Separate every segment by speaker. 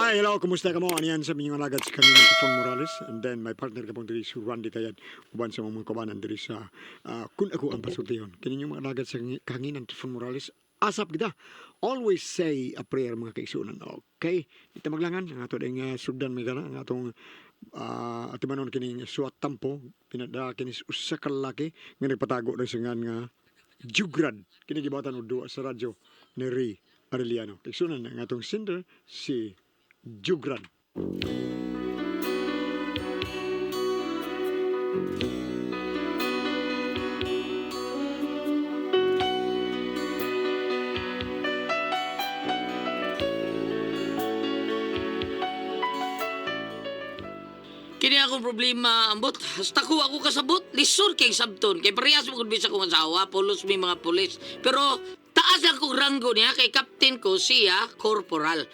Speaker 1: Hi, hello, kumusta ka mo? Ano yan sa minyong alagad si Kanina Tifon Morales and then my partner ka pong diri si Randy Tayad uban sa mga kabanan diri sa kun ako ang pasultihon. Kini inyong mga alagad sa Kanginan Tifon Morales. Asap kita. Always say a prayer mga kaigsuonan. Okay? Ita maglangan ang ato ding sugdan may gana ang atong atimanon kining suwat tampo pinada kini usa ka lalaki nga nagpatago na sa ngan nga Jugrad kini gibatan og duwa sa radyo ni Ray Arellano. Kaigsuonan ang atong sender si Jugrad.
Speaker 2: Kini akong problema, ambot. Hasta ko ako kasabot. Lisod kay sabton. Kay parehas mo kung bisa kong asawa, pulos may mga pulis. Pero taas lang kong ranggo niya kay captain ko siya, corporal.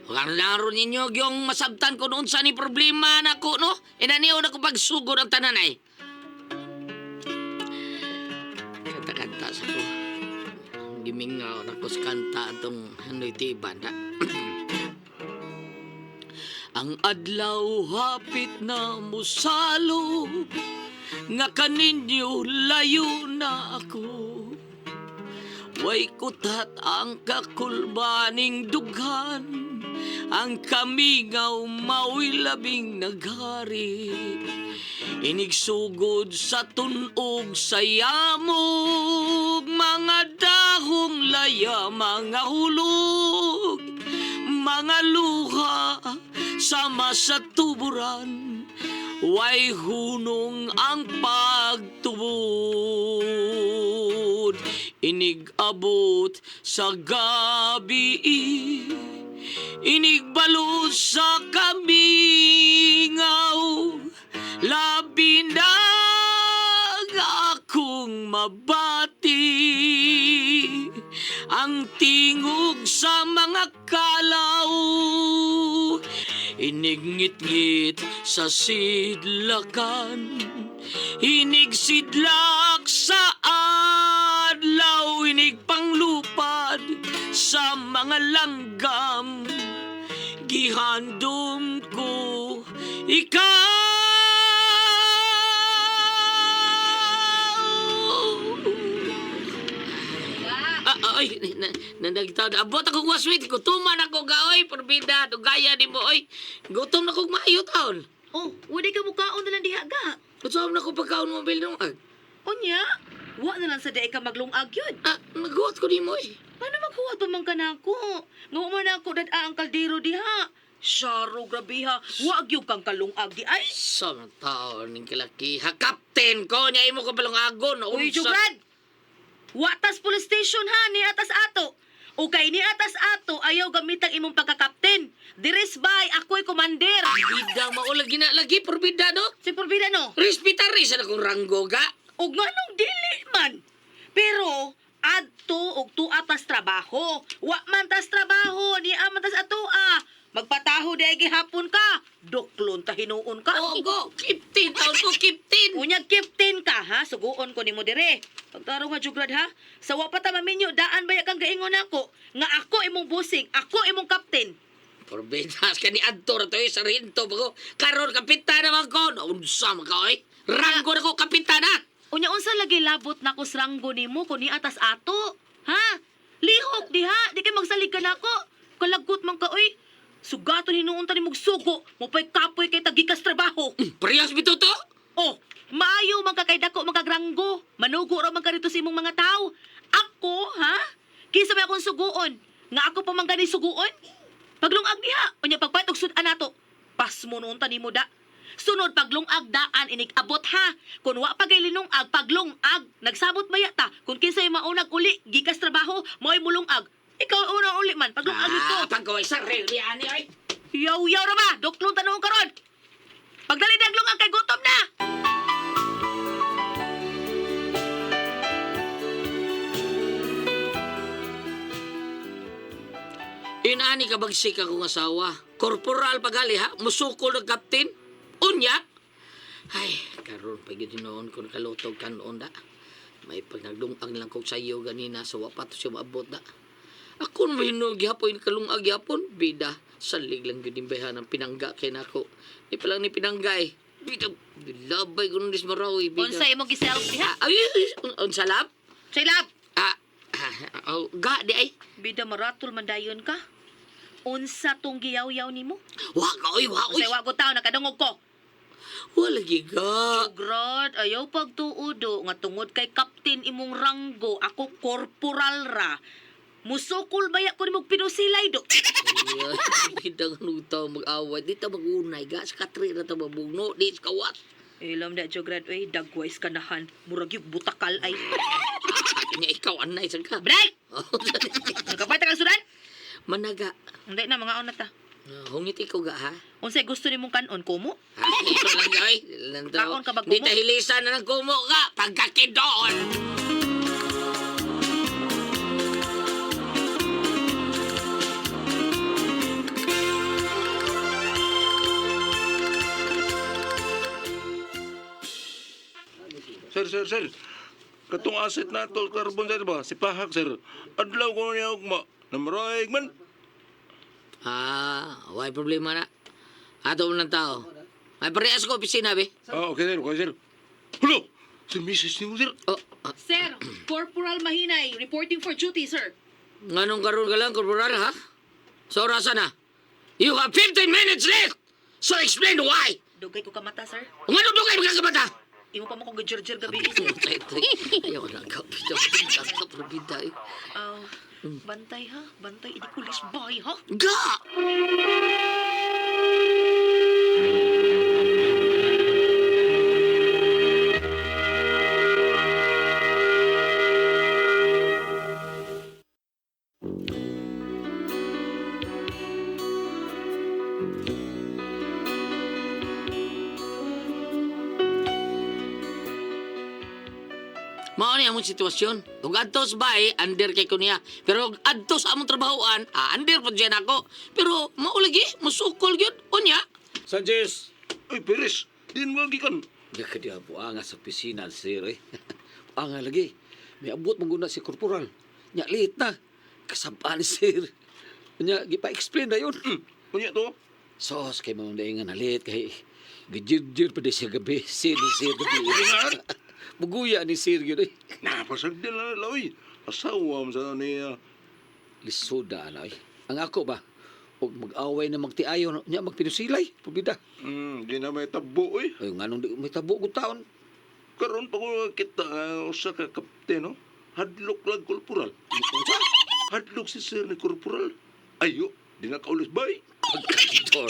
Speaker 2: Karnaro ninyo yung masabtan ko noon sa ni problema na ko, no? Inaniw na ko pagsugod ang tananay. Kanta-kanta sa ko. Gimingaw na ko sa kanta atong hanoy tiban na. Ang adlaw hapit na musalo nga kaninyo layo na ako. Way kutat ang kakulbaning dughan, ang kamingaw mao'y labing naghari. Inigsugod sa tunog sa yamog, mga dahong laya, mga hulog, mga luha, sama sa tuburan, way hunong ang pagtubod. Inig-abot sa gabi, inigbalot sa kamingaw, labi na akong mabati ang tingog sa mga kalaw. Inigngit-ngit sa sidlakan, inigsidlak sa adlaw, inigpanglupad sa mga langgam. Gihandom ko ikaw. Ah, ay, nandagtaw. Abot ako waswit. Gutuman ako gaoy. Porbida, dugaya ni mo, oy. Gutom na kog maayo taon.
Speaker 3: Oh, wala ka mukaon na lang diha ga.
Speaker 2: Gutom na ko pagkaon mo bil nung ag.
Speaker 3: Unya, wa na lang sa diay ka maglungag yun.
Speaker 2: Ah, naghuwat ko ni mo, oy.
Speaker 3: Paano maghuwat pa man ka na ako? Nga wa man ako dad ang kaldero diha. Syaro, grabe ha. Wa gyud kang kalungag di ay.
Speaker 2: Sa mga taon ning kalaki. Ha, kapten ko. Nya imo ko palungagon.
Speaker 3: Uy, Jugrad! Wa tas police station ha, ni atas ato. O kay ni atas ato, ayaw gamitang imong pagkakapten. Diris bay, ako'y commander.
Speaker 2: Bida, maulag na lagi. Porbida, no?
Speaker 3: Si Porbida no?
Speaker 2: Respetare sa akong ranggo, ga.
Speaker 3: Og nganong dili man. Pero adto og tuwa tas trabaho. Wa man tas trabaho, ni man tas atoa. Magpataho di ay gihapon ka. Duklon ta hinuon ka.
Speaker 2: Oo, go. Kiptin, taon ko, kiptin.
Speaker 3: Unyag kiptin ka ha, suguon ko nimo dire. Pagtaro nga jugrad ha, sa wa pa ta maminyo daan baya kang gaingon nako nga ako imong busing, ako imong kapten.
Speaker 2: Porbida, ka ni Adto na to, eh, sarhento ba ko? Karon, kapitan naman ko. Naunsa man ka, oy. Ranggo na ko, kapitan na.
Speaker 3: Unya unsa lagi labot nako sa ranggo nimo kun ni atas ato? Ha? Lihok diha, di kay magsalig ka nako. Kalagot man ka oy. Sugaton hinuon ta nimog sugo, mopay kapoy kay tagikas trabaho.
Speaker 2: Parehas bito to?
Speaker 3: Oh, maayo man ka kay dako man kag ranggo. Manugo ra man ka rito sa imong mga tao. Ako, ha? Kinsa may akong suguon? Nga ako pa man gani suguon? Paglungag diha, unya pagpatog og sud-an nato. Pasmo noon ta nimo da. Sunod paglungag daan inig abot ha. Kun wa pa gay linungag paglungag, nagsabot maya ta. Kun kinsay maunag uli gikas trabaho, mo'y mulungag. Ikaw una uli man paglungag nito.
Speaker 2: Ah, pagkaway sarili ani ay.
Speaker 3: Yaw yaw ra ba? Duklon ta noon karon. Pagdali na ang lungag kay gutom na.
Speaker 2: Inani ka bagsik akong asawa. Korporal pagali ha, musukol ng kapten. Unya. Ay, karon pag yun noon ko nakalutog ka noon da. May pag nagdungag lang kog sayo ganina sa wapat siya maabot da. Ako na mahinog gyapon kalungag gyapon bida. Salig lang gyud imbayhan ang pinangga kay nako. Di pa lang ni pinangga eh. Bida, labay ko nis Marawi bida.
Speaker 3: Unsa imong gi-selfie ha?
Speaker 2: Ah, ay, ay, unsa lab?
Speaker 3: Say lab.
Speaker 2: Ah, ah, oh, ga di ay.
Speaker 3: Bida maratol man dayon ka. Unsa tong giyaw-yaw nimo?
Speaker 2: Wa ka oy, wa oy.
Speaker 3: Unsay wa ko taw nakadungog ko.
Speaker 2: Wala lagi ga.
Speaker 3: Jugrad, ayaw pagtuudo nga tungod kay kaptin imong ranggo, ako corporal ra. Musukol baya ko nimog pinusilay do.
Speaker 2: Ay, bida nga nung tao mag-away. Di ta mag-unay ga. Sa katri na ta mabugno. Di sa kawas.
Speaker 3: Ilam na Jugrad, oy, dagwais kanahan. Murag yung butakal ay.
Speaker 2: Nya ikaw anay sa ka.
Speaker 3: Break! Nakapay ta kang sudan?
Speaker 2: Managa.
Speaker 3: Hindi na, mga na ta.
Speaker 2: Hungit ikaw ga ha.
Speaker 3: Unsay gusto nimong kanon, kumo?
Speaker 2: Ha, ito lang ay.
Speaker 3: Kaon ka ba,
Speaker 2: Di
Speaker 3: kumo?
Speaker 2: ta hilisan na ng kumo ka. Pagkakidon.
Speaker 4: Sir, sir, sir. Katong asset na to, carbon sir ba? Si Pahak, sir. Adlaw ko niya ugma. Namaraig man.
Speaker 2: Ah, why problema na. Ato mo ng tao. May parehas ko opisina, be.
Speaker 4: Ah, okay, sir. Okay, sir. Hulo! Si Mrs. Nimo, sir.
Speaker 2: Oh, ah,
Speaker 3: Sir, Corporal Mahinay, reporting for duty, sir.
Speaker 2: nganong karon ka lang, korporal, ha? Sa orasan na. You have 15 minutes left! So explain why!
Speaker 3: Dugay ko kamata, sir.
Speaker 2: Nganong dugay magkakamata?
Speaker 3: Imo pa mo kong gijirjir gabi. eh,
Speaker 2: Ayaw na ka, bida, bida, ka, bida, eh.
Speaker 3: Aw, bantay ha, bantay. Hindi ko lisbay ha.
Speaker 2: Ga! Mao ni among sitwasyon. Ug adto sa bahay, under kay ko niya. Pero ug adto sa among trabahoan, ah, under po diyan ako. Pero mao lagi, musukol gyud unya.
Speaker 5: Sanchez!
Speaker 4: Uy, Perez. Din mo gikan.
Speaker 5: Di ka diha buanga sa opisina, sir eh. Buanga lagi. May abot mong guna si Corporal. Nya, liit na. Kasabaan ni sir. Nya, gipa-explain na yun.
Speaker 4: Unya to.
Speaker 5: Sos, kay mga daingan na liit. Kay gijir-jir pa di siya gabi. Sir ni sir gabi. Buguya ni sir yun eh.
Speaker 4: Napasag din na laoy. Asawa mo sa niya.
Speaker 5: Lisuda na eh. Ang ako ba? Huwag mag-away na magtiayon. Nya, magpinusilay. Pabida.
Speaker 4: Di na may tabo, uy.
Speaker 5: Ay, nga nung di may tabo ko taon.
Speaker 4: Karon pa ko kita usa ka kapten, no? Hadlok lang korporal.
Speaker 5: Unsa?
Speaker 4: Hadlok si sir ni korporal. Ayo, di na kaulis bay.
Speaker 5: Pagkakidor.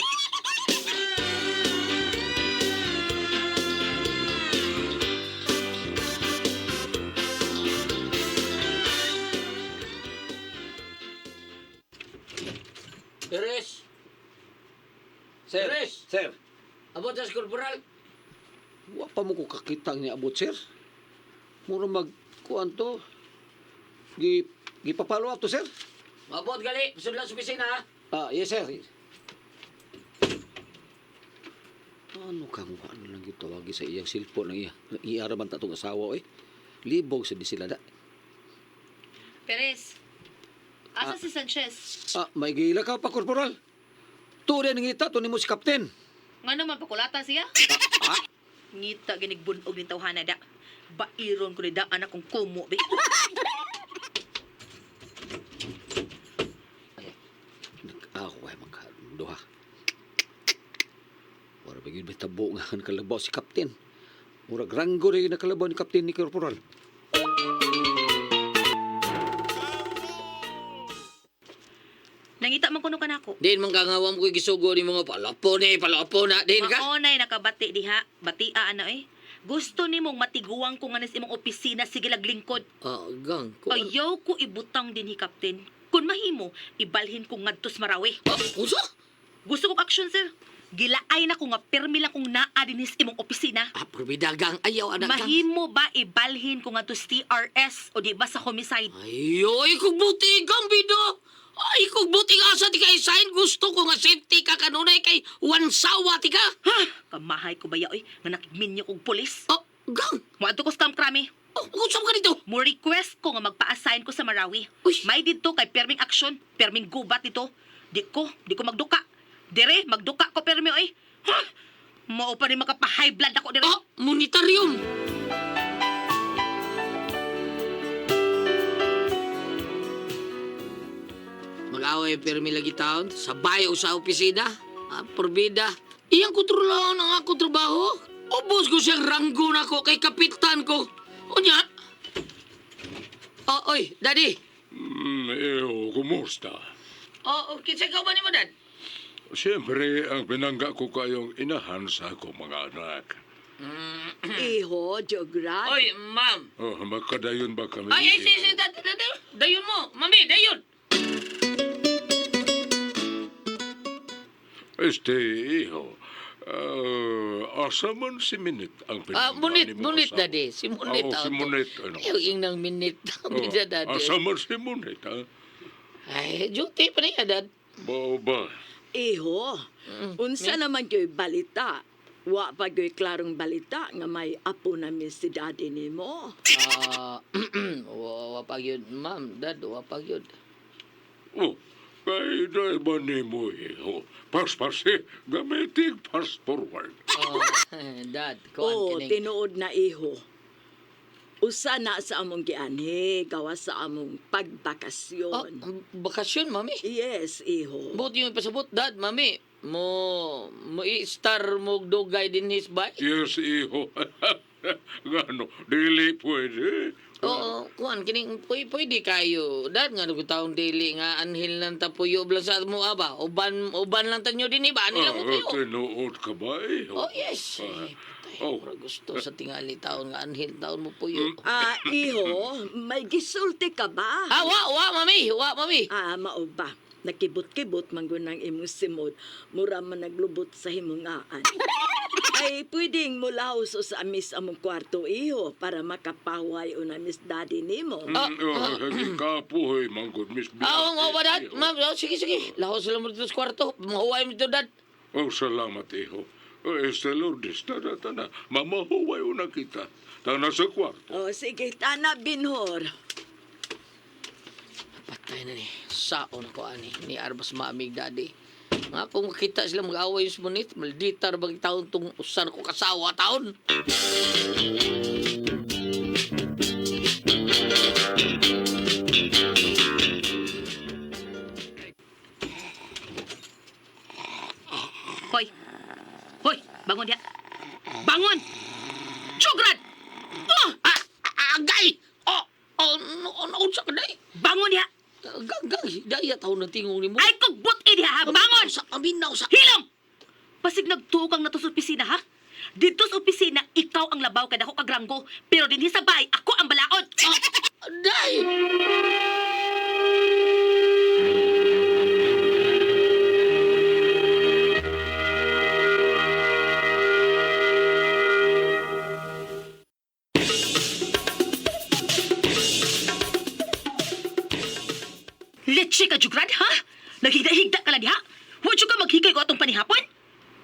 Speaker 2: Perez,
Speaker 5: Sir,
Speaker 2: Perez!
Speaker 5: sir.
Speaker 2: abot sa korporal.
Speaker 5: Wa pa mo ko kakitang ni abot, sir. Mura mag kuan to. Gi gipapalo up to, sir.
Speaker 2: Abot gali, sudlan sa opisina ha.
Speaker 5: Ah, yes, sir. Ano ka mo ano lang yung tawagi sa iyang cellphone ang iya. Iya ra man ta tong asawa oy. Libog sa di sila da.
Speaker 3: Perez, asa si Sanchez?
Speaker 5: Ah, may gila ka pa, korporal. Tuwa rin ngita to nimo si kapten.
Speaker 3: Nga naman, pakulata siya.
Speaker 5: Ah, ah,
Speaker 3: Ngita ginig bunog ni tawhana da. Bairon ko ni da anak kong kumo be.
Speaker 5: Nag-away magkaduha. Wala ba yun may tabo nga ang kalabaw si kapten. Murag ranggo rin nakalabaw ni kapten ni korporal.
Speaker 3: Nangita man kuno kanako.
Speaker 2: Diin man kangawam ko gisugo ni mga palapo ni, palapo na. Diin ka?
Speaker 3: Maonay nakabati diha, batia ana eh. Gusto nimong matiguang ko nga nis imong opisina sige laglingkod.
Speaker 2: Ah, gang. Ko,
Speaker 3: Ayaw ko ibutang din hi kapten. Kun mahimo, ibalhin ko ngadto sa Marawi.
Speaker 2: Ah, unsa?
Speaker 3: Gusto kong action sir. Gilaay na ko nga pirmi lang kong naa dinhi sa imong opisina.
Speaker 2: Ah, probida gang. Ayaw, anak gang.
Speaker 3: Mahimo ba ibalhin ko ngadto sa TRS o di ba sa homicide?
Speaker 2: Ayo, ay kung buti kang bido. Ay, kung buti ka sa ti kay sign, gusto ko nga safety ka kanunay kay wansawa ti ka.
Speaker 3: Ha? Kamahay ko ba ya oy nga nakigminyo kog pulis?
Speaker 2: Oh, gang.
Speaker 3: Moadto ko scam krami.
Speaker 2: Oh, kung ka dito?
Speaker 3: Mo request ko nga magpa-assign ko sa Marawi.
Speaker 2: Uy.
Speaker 3: May didto kay perming aksyon, perming gubat dito. Di ko magduka. Dire, magduka ko permi oy. Huh? Mao pa ni makapa-high blood ako dire.
Speaker 2: Oh, monetarium. Mag-away permi lagi taon, sa bayo sa opisina, ah, porbida. Iyang kontrolahon ang akong trabaho. Ubos ko siyang ranggo nako kay kapitan ko. Unya. Oh, oy, daddy.
Speaker 4: Eho, kumusta?
Speaker 2: Oh, oh, kinsa ka ba nimo, dad?
Speaker 4: Siyempre, ang pinangga ko kayong inahan sa akong mga anak.
Speaker 6: Iho, Jograd.
Speaker 2: Oy, ma'am.
Speaker 4: Oh, magkadayon ba kami?
Speaker 2: Ay, ay, si, si, dad, dad, dad. Dayon mo, mami, dayon.
Speaker 4: Este, iho, asa man si Minit ang
Speaker 2: Ah,
Speaker 4: pinangga
Speaker 2: munit,
Speaker 4: nimo
Speaker 2: munit,
Speaker 4: asawa?
Speaker 2: daddy. Si Munit.
Speaker 4: Oo,
Speaker 2: ah,
Speaker 4: si
Speaker 2: to.
Speaker 4: Munit, ano.
Speaker 2: Ayaw ingnang minit.
Speaker 4: Oh,
Speaker 2: Bida, daddy.
Speaker 4: asa man si Munit, ha?
Speaker 2: Ay, duty pa niya, dad.
Speaker 4: Bao ba?
Speaker 6: Iho, unsa naman gyoy balita? Wa pa gyoy klarong balita nga may apo na mi si daddy nimo.
Speaker 2: Ah, wa pa yun, ma'am, dad, wa pa yun.
Speaker 4: Oh, kay dahil ba nimo, iho? Paspasi, gamitin pass forward.
Speaker 2: Oh, dad, kuan
Speaker 6: Oo,
Speaker 2: kining.
Speaker 6: tinuod na iho. Usa na sa among gianhi, gawa sa among
Speaker 2: Oh,
Speaker 6: pagbakasyon.
Speaker 2: bakasyon, mami.
Speaker 6: Yes, iho.
Speaker 2: Buti yung pasabot, dad, mami. Mo i-star mo dugay din his bay.
Speaker 4: Yes, iho. Gano, dili pwede.
Speaker 2: Oo, kuan kining pwede kayo. Dad nga nung taong dili nga anhil lang ta puyo lang sa mo aba. Uban uban lang tanyo din iba anhil lang mo
Speaker 4: Ah,
Speaker 2: puyo.
Speaker 4: tinuod ka ba, iho?
Speaker 2: Oh yes.
Speaker 4: Ah,
Speaker 2: Eh, patay,
Speaker 4: oh.
Speaker 2: murag gusto sa tingali taon nga anhil taon mo puyo.
Speaker 6: Ah, iho, may gisulti ka ba?
Speaker 2: Ah, wa wa mami, wa mami.
Speaker 6: Ah, mao ba? Nakibot-kibot man gud ng imong simod, mura man naglubot sa himungaan. Ay, pwedeng mulaos o sa amis among kwarto, iho, para makapaway o na miss daddy nimo.
Speaker 4: Oh, kapuhoy, manggod, Miss
Speaker 2: Ah, oo, ba dad?
Speaker 4: Iho.
Speaker 2: Ma'am, oh, sige sige. Laho sila mo dito sa kwarto. Mahuway mo dito dad.
Speaker 4: Oh, salamat, iho. Oh, Este Lourdes, tana, tana. Mamahuway una kita. Tana sa kwarto.
Speaker 6: O, sige, tana, Binhor.
Speaker 2: Patay na ni. Saon ako ani ni Arbas maamig daddy. Nga kung makita sila mag-away sa munit, maldita ra bang taon tong usan ko kasawa taon.
Speaker 3: Hoy. Hoy, bangon diha. Bangon. Jograd! Oh,
Speaker 2: Ah, ah, agay! Oh, oh, no, no, unsa ka day?
Speaker 3: bangon diha.
Speaker 2: Gagay, daya taon ng tingong nimo.
Speaker 3: Ay kog buti diha, ha? Bangon.
Speaker 2: Sa aminaw sa
Speaker 3: Hilom! Pasig nagtukang na to sa opisina, ha? Dito sa opisina, ikaw ang labaw kada ako kagranggo. Pero dinhi sa bahay, ako ang balaod.
Speaker 2: Ah, day!
Speaker 3: Leche ka, Jugrad, ha? Naghigda-higda ka lang diha? Huwag ka maghigay ko atong panihapon?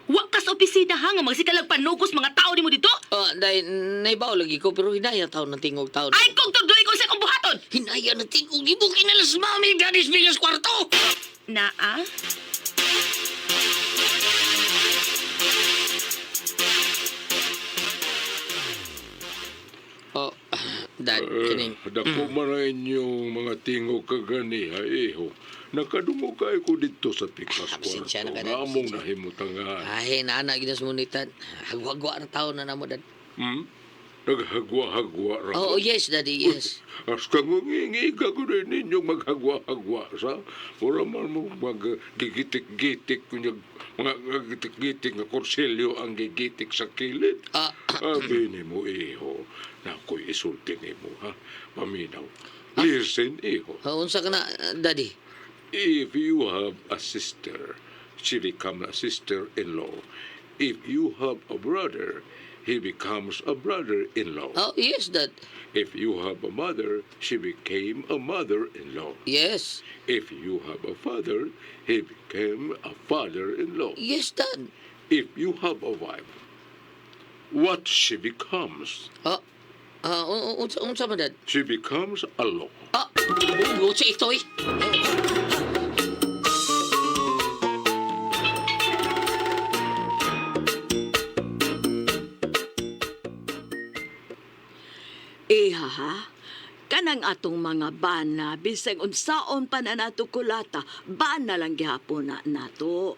Speaker 3: Huwag ka sa opisina, ha? Nga magsikalag panugos mga tao nimo dito?
Speaker 2: Oh, day, naibaw lagi ko pero hinaya taon ng tingog taon.
Speaker 3: Ay, kung tugdoy ko sa akong buhaton!
Speaker 2: Hinaya ng tingog imo kinalas mami daddy's biggest kwarto.
Speaker 3: Naa?
Speaker 2: Oh, dad, kining.
Speaker 4: Eh, dako man ang inyong mga tingog kaganiha, iho. Nakadungo kayo ko dito sa pikas
Speaker 2: Ah, pasensya
Speaker 4: kwarto.
Speaker 2: na ka na,
Speaker 4: Nga among
Speaker 2: pasensya.
Speaker 4: nahimutangan.
Speaker 2: Ay, naana ginas munitan. Hagwa-hagwa na taon na namo dad.
Speaker 4: Hmm? Naghagwa-hagwa ra.
Speaker 2: Oh, oh, yes, daddy, yes.
Speaker 4: As ka ngungingiga ko rin ninyong maghagwa-hagwa sa mura man mo maggigitik-gitik kunyag mga gitik-gitik nga korselyo ang gigitik sa kilid.
Speaker 2: Ah,
Speaker 4: Abi nimo iho, nakoy isulti nimo ha, paminaw. Listen iho,
Speaker 2: oh, unsa ka na, daddy?
Speaker 4: if you have a sister, she becomes a sister-in-law. If you have a brother, he becomes a brother-in-law.
Speaker 2: Oh, yes, dad.
Speaker 4: If you have a mother, she became a mother-in-law.
Speaker 2: Yes.
Speaker 4: If you have a father, he became a father-in-law.
Speaker 2: Yes, dad.
Speaker 4: If you have a wife, what she becomes?
Speaker 2: Oh, Ah, unsa man dad?
Speaker 4: She becomes a law.
Speaker 2: Ah, unsa ito eh?
Speaker 6: Iha ha? Kanang atong mga bana, bisag unsaon pa na nato kulata, bana lang gihapon na nato.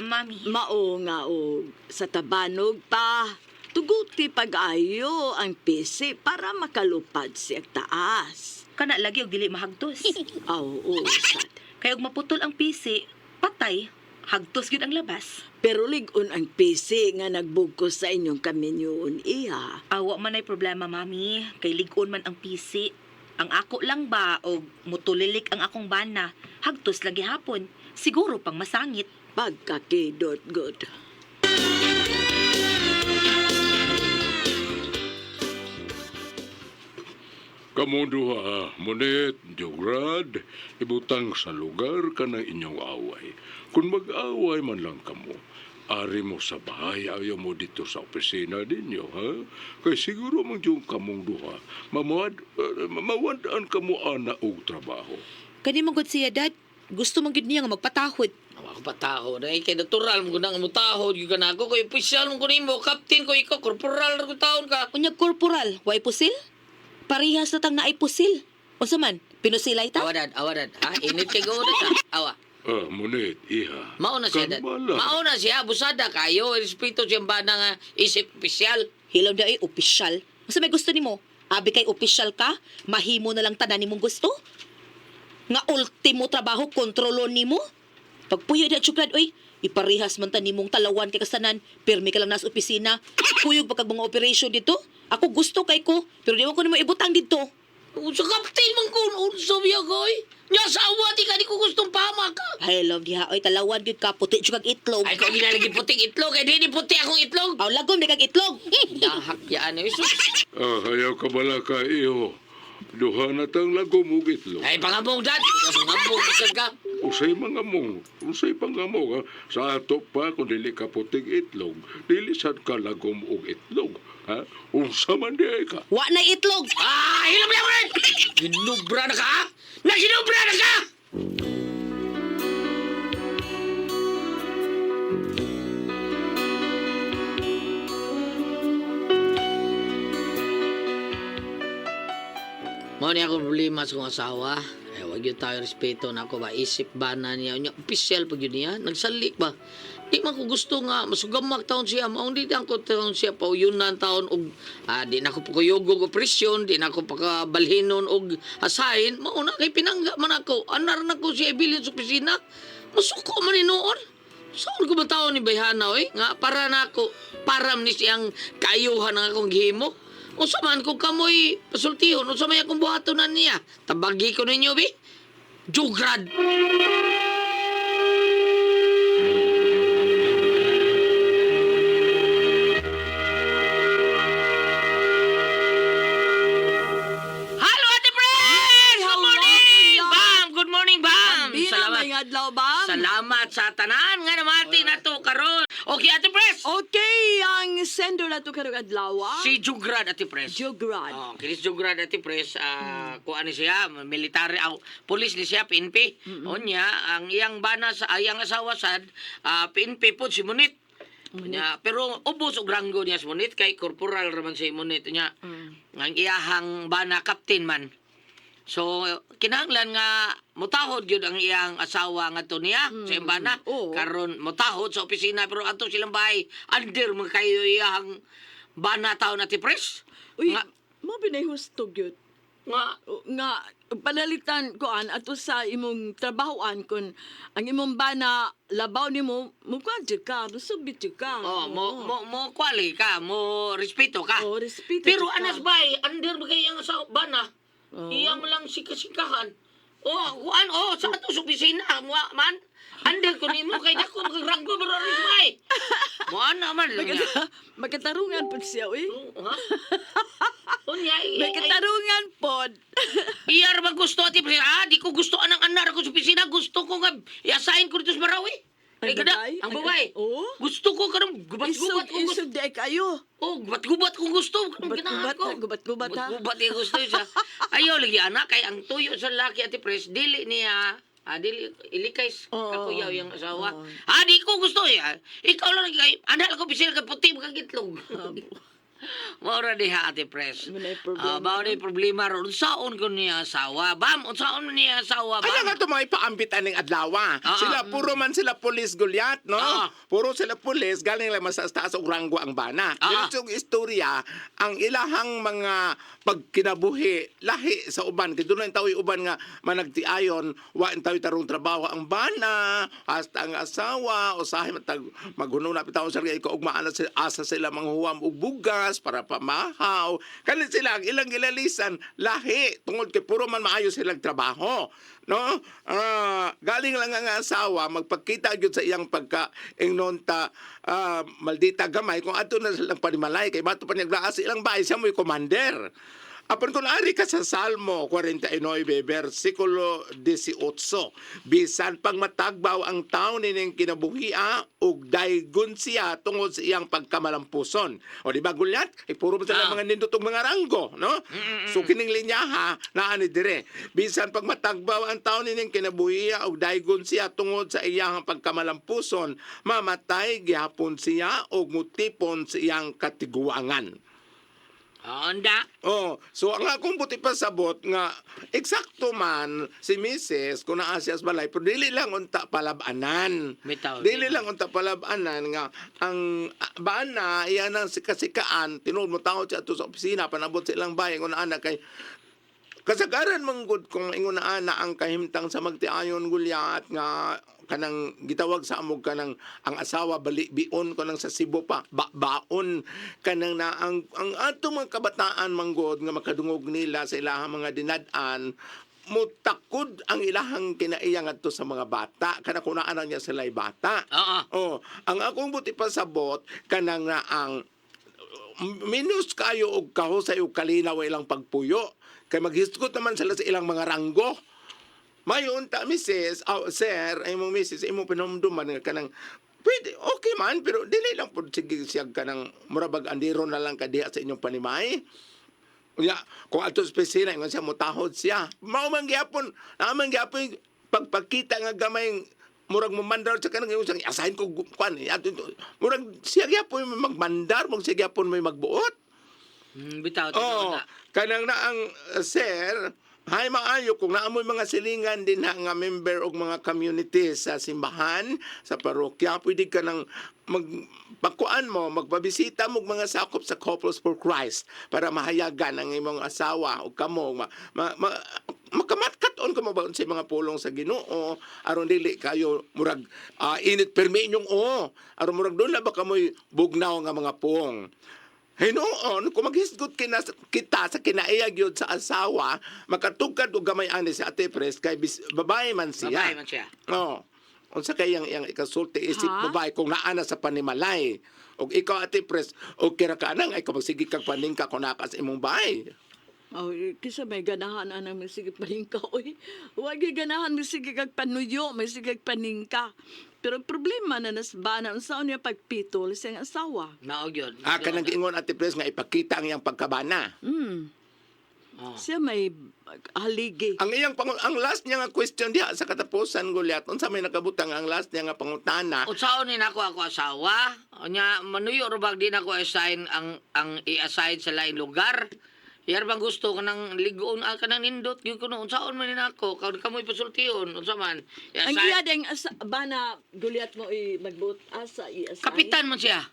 Speaker 3: Mami.
Speaker 6: Mao nga og sa tabanog pa, tuguti pag-ayo ang pisi para makalupad siya taas.
Speaker 3: Kana lagi og dili mahagtos.
Speaker 6: Aw, oo, sad.
Speaker 3: Kay og maputol ang PC, patay, hagtos gyud ang labas.
Speaker 6: Pero lig-on ang pisi nga nagbugkos sa inyong kaminyoon, iha.
Speaker 3: Awa man ay problema, mami. Kay lig-on man ang PC. Ang ako lang ba og mutulilik ang akong bana, hagtos lagi hapon. Siguro pang masangit.
Speaker 6: Pagkakidot, good.
Speaker 4: Kamo duha, Monet, Jograd, ibutang sa lugar ka ng inyong away. Kung mag-away man lang kamo, ari mo sa bahay, ayaw mo dito sa opisina ninyo, ha? Kay siguro man yung kamong duha, mawadaan kamo ana og trabaho.
Speaker 3: Kani man gud siya, dad. Gusto man gud niya nga magpatahod.
Speaker 2: Awa ko patahod. Ay, kay natural mo gud ang mutahod. Yung ka na ako, kay opisyal mo ko nimo, captain ko ikaw, corporal ra ko taon ka.
Speaker 3: Unya corporal, way pusil? Parehas na tang naay pusil. Unsa man, pinusilay ta?
Speaker 2: Awa dad, awa dad. Ha, init kay gawad ha. Awa.
Speaker 4: Ah, Monet, iha.
Speaker 2: Mauna siya dad.
Speaker 4: Kalma lang.
Speaker 2: Mauna siya, abusada kayo. Respeto siyang bana nga isip opisyal.
Speaker 3: Hilaw na ay opisyal. Unsa may gusto nimo? Abi kay opisyal ka, mahimo na lang tanan nimong gusto? Nga ultimo trabaho kontrolon nimo? Pagpuyo na tsuklad oy, iparehas man ta nimong talawan kay kasanan, pirmi ka lang nasa opisina. Kuyog pa kag mga operation dito. Ako gusto kay ko, pero di man ko nimo ibutang dito.
Speaker 2: Sa captain man ko, unsa biya ko oy. Nya sa awa di ka di ko gustong pama ka.
Speaker 3: Ay, love diha oy, talawan gyud ka puti jud kag itlog.
Speaker 2: Ay, kung ginalagi puting itlog, ay di ni puti akong itlog.
Speaker 3: Aw lagom di kag itlog.
Speaker 2: Dahak yaan eh. Sus.
Speaker 4: Ah, ayaw ka bala ka, iho. Duha na tang lagom og itlog.
Speaker 2: Ay, pangamong dad. Pangamong ka ka.
Speaker 4: Usay mga mong, usay pangamong, ha? Sa ato pa, kung dili ka puting itlog, dili sad ka lagom og itlog, ha? Unsa man di ay ka.
Speaker 3: Wa na itlog.
Speaker 2: Ah, hilom lang rin! Ginubra na ka, ha? Naginubra na ka! Mao ni ako problema sa kong asawa. Ay, wag yun tayo respeto na ako ba. Isip ba na niya? Unya, opisyal pag yun niya. Nagsalik ba? Di man ko gusto nga, masugamak taon siya. Maong di na ko taon siya. Pauyunan taon. Og, di na ko pakuyog og opresyon. Di na ko pakabalhinon og asahin. Mauna kay pinangga man ako. Anar na ko siya ibilin sa opisina. Masuko man ni noon. Saan ko ba taon ni Bayhana, oy? Nga, para na ako, param ni siyang kaayuhan ang akong gihimo. Unsa man kung kamoy pasultihon, unsa may akong buhaton na niya. Tabagi ko ninyo, bi. Jugrad! Hello, Ate Pres! Good morning! Bam! Good morning, Bam!
Speaker 6: Bina,
Speaker 2: Salamat.
Speaker 6: may adlaw ba?
Speaker 2: Salamat sa tanan nga namati na to karon. Okay, Ate Pres.
Speaker 6: Okay, ang sender na to karong adlaw. ah.
Speaker 2: Si Jugrad, Ate Pres.
Speaker 6: Jugrad.
Speaker 2: Oh, kinis Jugrad Ate Pres, kuan ni siya, military aw, police ni siya, PNP. Unya, ang iyang bana sa ay, ang asawa sad, PNP pod si Munit. Nya, pero ubos og ranggo niya si Munit kay corporal ra man si Munit nya. Ang iyahang bana captain man. So kinahanglan nga mutahod gyud ang iyang asawa nga to niya sa iyang bana.
Speaker 6: Oo.
Speaker 2: Karon mutahod sa opisina pero ato silang bahay under man kayo iyang bana taon Ate Pres.
Speaker 6: Uy,
Speaker 2: Nga,
Speaker 6: mo binay husto gyud.
Speaker 2: nga
Speaker 6: Nga panalitan koan ato sa imong trabahoan kun ang imong bana labaw nimo mukuan jud ka, musubit jud ka.
Speaker 2: Oh, mo mo mo kwali ka, mo respeto ka.
Speaker 6: Oh, respeto
Speaker 2: Pero
Speaker 6: jud ka.
Speaker 2: anas bay, under ba kay ang asawa bana?
Speaker 6: Oo.
Speaker 2: Iyang lang sikasikahan. Oh, kuan oh, sa ato sa opisina mo man. Under ko nimo kay dako magranggo pero anas bay. Mo ana man lang niya.
Speaker 6: Magkatarungan pod siya, uy.
Speaker 2: Oh, ha? Unya,
Speaker 6: Magkatarungan pod.
Speaker 2: iyar ba gusto ati pre? Ah, di ko gusto anang anar ko sa opisina. Gusto ko nga i-assign ko dito sa Marawi.
Speaker 6: Ang
Speaker 2: Ay, kada,
Speaker 6: babae?
Speaker 2: ang babae.
Speaker 6: Oo.
Speaker 2: Gusto ko kanang gubat-gubat
Speaker 6: Isog,
Speaker 2: kung gusto.
Speaker 6: isog di ay kayo.
Speaker 2: Oh, gubat-gubat kung gusto. Kanang
Speaker 6: Gubat-gubat,
Speaker 2: ganahan ko.
Speaker 6: ha? Gubat-gubat, ha?
Speaker 2: Gubat-gubat yung gusto siya. Ayaw lagi anak kay ang tuyo sa laki ati pres dili niya. Ah, dili ilikay
Speaker 6: Oo.
Speaker 2: kakuyaw yung asawa.
Speaker 6: Oo.
Speaker 2: Ah, di ko gusto eh. Ikaw lang kay anak ko bisil kay puti makagitlog. Maura diha ate pres.
Speaker 6: Mao na yung problema,
Speaker 2: Ah, mao na yung problema ron. Unsaon ko niya asawa? Bam, unsaon niya asawa? Bam.
Speaker 7: Kaya nga ito mga ipaambit aning adlaw.
Speaker 2: Ah,
Speaker 7: Sila, puro man sila pulis gulyat, no?
Speaker 2: Ah.
Speaker 7: Puro sila pulis, galing lang mas taas og ranggo ang bana.
Speaker 2: Ah.
Speaker 7: Pero yung istorya, ang ilahang mga pagkinabuhi, lahi sa uban. Kaya doon ang tao'y uban nga managtiayon, wa ang tao'y tarong trabaho ang bana, hasta ang asawa, usahay matag maghuno na pitaon sa ikaw ugmaan na sila, asa sila manghuwam og bugas para pamahaw. Kani sila ang ilang gilalisan lahi tungod kay puro man maayo silang trabaho, no? Ah, galing lang ang asawa magpakita gyud sa iyang pagka ingnon ta maldita gamay kung adto na silang panimalay kay bato pa naglaas sa ilang bahay siya mo'y commander. Apan kung ari ka sa Salmo 49, versikulo 18, bisan pang matagbaw ang taon nining kinabuhia ug daygon siya tungod sa iyang pagkamalampuson. O di ba gulyat? Ay, puro ba sila mga nindot og mga ranggo, no? So kining linyaha naa ni dire. Bisan pag matagbaw ang taon nining kinabuhia ug daygon siya tungod sa iyang pagkamalampuson, mamatay gihapon siya ug mutipon sa iyang katiguangan.
Speaker 2: Ah, Onda.
Speaker 7: Oh, so ang akong buti pasabot nga eksakto man si Mrs. kung naa siya sa balay pero dili lang unta palabanan.
Speaker 2: Bitaw,
Speaker 7: Dili
Speaker 2: bitaw.
Speaker 7: lang unta palabanan nga ang bana iyan ang sikasikaan tinuod mo tao siya ato sa opisina panabot sa ilang bahay kung naa na kay kasagaran manggod kung ingon na ana ang kahimtang sa magtiayon gulyat nga kanang gitawag sa amog kanang ang asawa balibion kanang sa Cebu pa baon kanang na ang atong mga kabataan manggod nga makadungog nila sa ilahang mga dinad-an mutakod ang ilahang kinaiya ngadto sa mga bata kana kung naa na niya sila'y bata.
Speaker 2: Oo.
Speaker 7: Oh, ang akong buti pasabot kanang na ang minus kayo og kahusay og kalinaw ilang pagpuyo kay maghisgot naman sila sa ilang mga ranggo. Mayon ta misis, oh, sir, ay mong misis, imong pinumduman nga kanang pwede, okay man, pero dili lang pud sige siya kanang murabag andiro na lang ka diha sa inyong panimay. Unya, kung ato sa opisina, ingon siya, mutahod siya. Mao man gyapon, naa man gyapon pagpakita nga gamay murag mamandar sa kanang ingon siya, asahin ko kuan, ato ito. Murag siya gyapon may magmandar, murag siya gyapon may magbuot.
Speaker 2: Bitaw,
Speaker 7: Oo,
Speaker 2: oh.
Speaker 7: kanang na ang sir, hay maayo kung naamoy mga silingan din ha nga member og mga community sa simbahan, sa parokya, pwede ka nang magpakuan mo, magpabisita mo og mga sakop sa Couples for Christ para mahayagan ang imong asawa o kamo ma, ma, ma, makamatkat-on ka mo ba sa mga pulong sa Ginoo aron dili kayo murag init permi inyong oo aron murag doon na ba kamoy bugnaw nga mga puong. Hinuon, kung maghisgot kina, kita sa kinaiyag yun sa asawa, makatugkad og gamay ani si Ate Pres kay bis, babae man siya.
Speaker 2: Babae man siya.
Speaker 7: Oo. Unsa kay iyang iyang ikasulti isip
Speaker 6: Ha?
Speaker 7: babae kung naa na sa panimalay. Og ikaw Ate Pres, og kira ka nang ay magsige kag paningka kung naa ka sa imong bahay.
Speaker 6: Oh, kisa may ganahan anang may sige paningka oy. Wa gyud ganahan may sige kag panuyo, may sige kag paningka. Pero ang problema na nasbana unsaon niya pagpitol sa iyang asawa.
Speaker 2: Mao gyud.
Speaker 7: Ah, kanang giingon Ate Pres nga ipakita ang iyang pagkabana.
Speaker 2: Oh.
Speaker 6: Siya may haligi.
Speaker 7: Ang iyang ang last niya nga question diha sa katapusan gulyat, unsa may nakabutang ang last niya nga pangutana?
Speaker 2: Unsaon ni nako ako asawa? Unya manuyo ra bag di nako assign ang i-assign sa lain lugar. Yar bang gusto kanang ligoon ah, kanang nindot gyud kuno unsaon man ni nako karon kamoy pasultihon unsa man.
Speaker 6: Ang
Speaker 2: I-assign-
Speaker 6: iya ding asa, bana gulyat mo i magbuot asa i-assign.
Speaker 2: Kapitan man siya.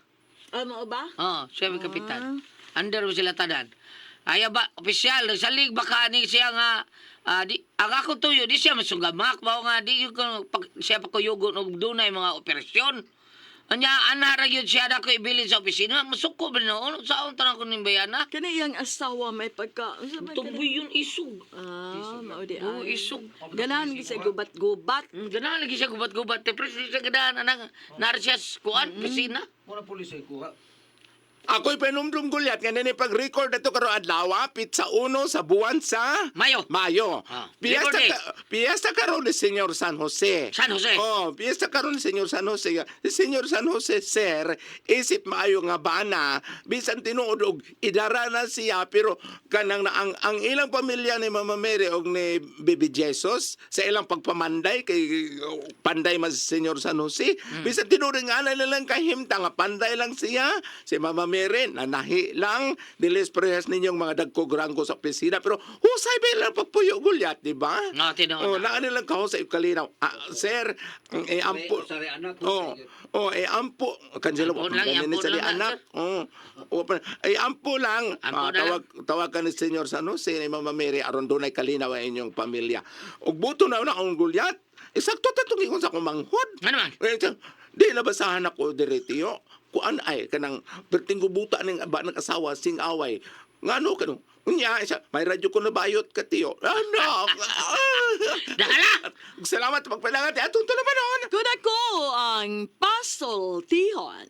Speaker 6: Ah, mao ba?
Speaker 2: Oh, siya may kapitan. Under mo sila tanan. Aya ba, opisyal, nagsalig baka ni siya nga, di, ang ako tuyo, di siya masugamak, mao nga, di yun ko, pag, siya pakuyugon og dunay mga operasyon. Anya, ana ra yun siya na ko ibilin sa opisina, masuko ba noon, saan tanan ko ning bayana?
Speaker 6: Kani iyang asawa may pagka unsa man kani?
Speaker 2: Tuboy yun, isog.
Speaker 6: Ah, mao di
Speaker 2: Oo,
Speaker 6: ay.
Speaker 2: isog.
Speaker 6: Ganahan gyud siya gubat-gubat.
Speaker 2: Ganahan lagi siya gubat-gubat. Te, pres, di siya ganahan, anang, nara siya sa kuan, opisina.
Speaker 5: Muna pulis ay kuha.
Speaker 7: Ako'y panumdum gulyat nga nini pag-record ato karon adlaw, pitsa 1 sa buwan sa
Speaker 2: Mayo.
Speaker 7: Mayo.
Speaker 2: Ah,
Speaker 7: Piyesta
Speaker 2: Labor Day.
Speaker 7: ka, piyesta karon ni Señor San Jose.
Speaker 2: San Jose.
Speaker 7: Oh, piyesta karon ni Señor San Jose. Si Señor San Jose, sir, isip maayo nga bana, bisan tinuod og idara na siya pero kanang na, ang ilang pamilya ni Mama Mary og ni Baby Jesus sa ilang pagpamanday kay panday man si Señor San Jose, bisan tinuod nga ana nilang kahimta nga panday lang siya si Mama Mary nanahi lang dilis parehas ninyong mga dagko granggo sa opisina pero husay ba ilang pagpuyo gulyat, di ba?
Speaker 2: No, tinuod
Speaker 7: Oh,
Speaker 2: na.
Speaker 7: naa nilang kahusay kalinaw. Ah, sir, ang eh, ampo.
Speaker 5: Sorry, anak.
Speaker 7: Oh, oh, eh, ampo. Kanjelo,
Speaker 2: Ampo lang,
Speaker 7: ganyan
Speaker 2: ampo
Speaker 7: sa di
Speaker 2: lang na,
Speaker 7: anak. Oh, oh, eh, ampo lang.
Speaker 2: Ampo
Speaker 7: Ah,
Speaker 2: na
Speaker 7: tawag tawag ka ni Senyor San Jose ni Mama Mary aron dunay kalinaw ang inyong pamilya. Ug buto na una akong gulyat. Eksakto tatong ingon sa akong manghod.
Speaker 2: Ano man?
Speaker 7: Eh, di nabasahan ako diretiyo. Kuan ay kanang perting gubuta ning ba ng asawa sing away. Ngano kano? Unya siya, may radyo ko na bayot ka tiyo. Ano?
Speaker 2: Dahala!
Speaker 7: Salamat pagpalangat. Atong naman noon.
Speaker 6: Kun ako ang pasultihon.